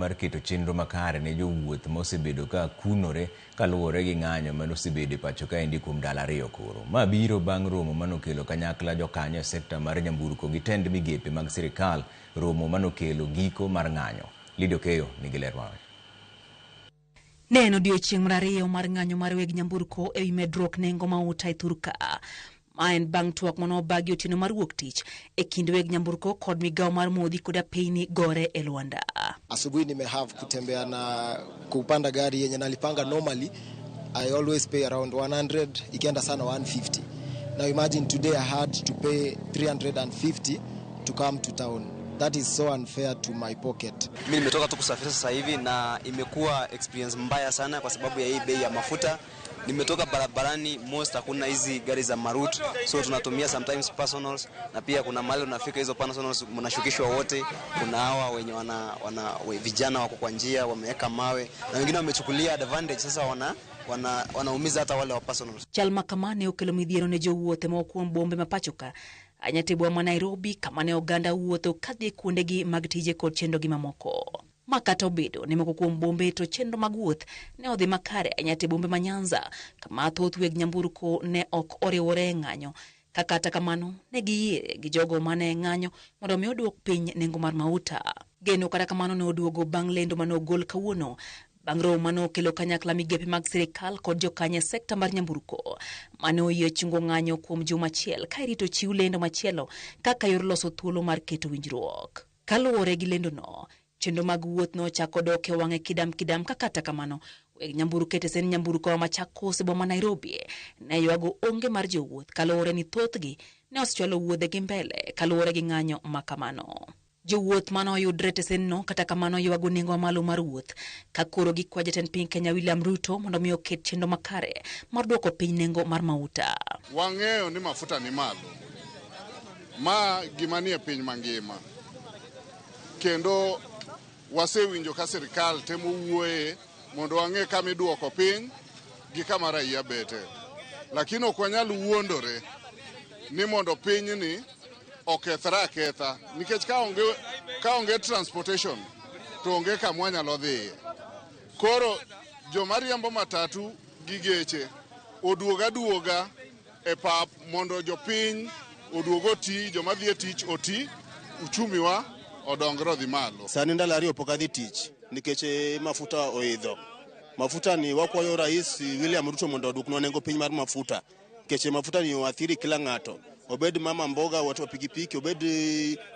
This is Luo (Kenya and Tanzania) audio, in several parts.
Mar keto chenro makare ne jowuoth ma osebedo ka kunore kaluwore gi ng'anyo mane osebedo e pacho kaendi kuom ndalo 2 koro. Ma biro bang' romo manokelo kanyakla jokanyo e sekta mar nyamburko gi tend migepe mag sirikal, romo manokelo giko mar ng'anyo. Lydia Okeyo nigi ler mar. Ne en odiochieng' mar 2 mar ng'anyo mar weg nyamburko ewi medruok nengo mauta e thurka. Ma en bang' twak mane obagi otieno mar wuok tich e kind weg nyamburko kod migawo mar modhi kod apeyni gore e Luanda. Asubuhi nimehave kutembea na kupanda gari yenye nalipanga normally I always pay around 100, ikienda sana 150. Now imagine today I had to pay 350 to come to town. That is so unfair to my pocket. Mimi nimetoka tu kusafiri sasa hivi na imekuwa experience mbaya sana kwa sababu ya hii bei ya mafuta. Nimetoka barabarani, most hakuna hizi gari za marut, so tunatumia sometimes personals, na pia kuna mahali unafika hizo personals mnashukishwa wote. Kuna hawa wenye vijana wako kwa njia wameweka mawe na wengine wamechukulia advantage, sasa wanaumiza hata wale wa personals. Chal ma kama ne okelo midhiero ne jowuoth moko kuom bombe ma pacho ka. Ahinya boma ma Nairobi kama ne oganda wuotho kadhi kuondegi mag tije kod chenrogi mamoko. Ma kata obedo ni moko kuom bombe to chenro mag wuoth ne odhi makare ahinya e bombe ma Nyanza kama thoth weg nyamburko ne ok oriwore e ng'anyo. Ka kata kamano ne giyie gi jogo mane ng'anyo mondo mi oduok piny nengo mar mauta. Geno kata kamano ne oduogo bang' lendo mane ogol kawuono bang' romo mane okelo kanyakla migepe mag sirikal kod jokanyo e sekta mar nyamburko mane oyie chungo ng'anyo kuom juma achiel ka irito chiw lendo machielo kaka yor loso thuolo mar keto winjruok. Kaluwore gi lendono, chenro mag wuoth nochako dok e wang'e kidam kidam ka kata kamano weg nyamburko e tesend nyamburko ma Machakos e boma Nairobi ne ywago onge mar jowuoth kaluwore ni thothgi ne osechwalo wuodhegi mbele kaluwore gi ng'anyo ma kamano. Jowuoth mane oyudre e tesendno kata kamano ywago nengo mamalo mar wuoth ka koro gikwa jatend piny Kenya William Ruto mondo mi oket chenro makare mar duoko piny nengo mar mauta. Wang'eyo ni mafuta ni malo. Ma gima nie piny mangima. Kendo wasewinjo ka sirikal temo wuoye mondo wang'e kama iduoko piny gi kama raia bete. Lakini ok wanyal wuondore ni mondo pinyni okethre aketha nikech ka onge transportation to onge kama wanyalo dhiye. Koro joma riembo matatu gi geche oduog aduoga e pap mondo jopiny oduog oti, joma dhi e tich oti, uchumi wa odongre odhi malo. Sani ndalo 2 pok adhi tich nikech mafuta oidho. Mafuta ni wakwayo Rais William Ruto mondo oduoknwa nengo piny mar mafuta nikech mafuta ni oathiri kila ng'ato. Obed mama mboga, watu wa pikipiki, obed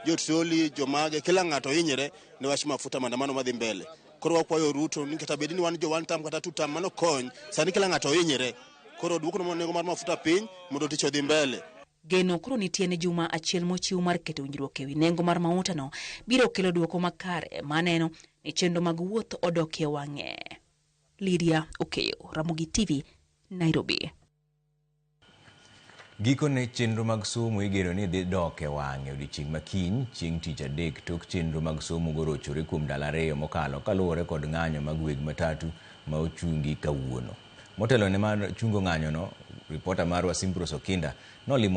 jotroli, jomage, kila ng'ato hinyre ne wach mafuta, maandamano madhi mbele. Koro wakwayo Ruto ni kata bed ni wan jo one term kata two term, mano kony. Sani kila ng'ato hinyre. Koro oduoknwa nengo mar mafuta piny mondo tich odhi mbele. Geno koro nitie ni juma achiel mochiw mar keto winjruok ewi nengo mar mautano biro kelo duoko makare maneno ni chenro mag wuoth odok e wang'e. Lydia Okeyo, Ramogi TV, Nairobi. Gikone chenro mag somo igeno ni dhi dok e wang'e odiochieng' ma kiny chieng' tich adek tok chenro mag somo gorochore kuom ndalo 2 mokalo kaluwore kod ng'anyo mag weg matatu ma ochungi kawuono. Motelo ne mar chungo ng'anyono, ripota marwa Simprose Okinda nolimo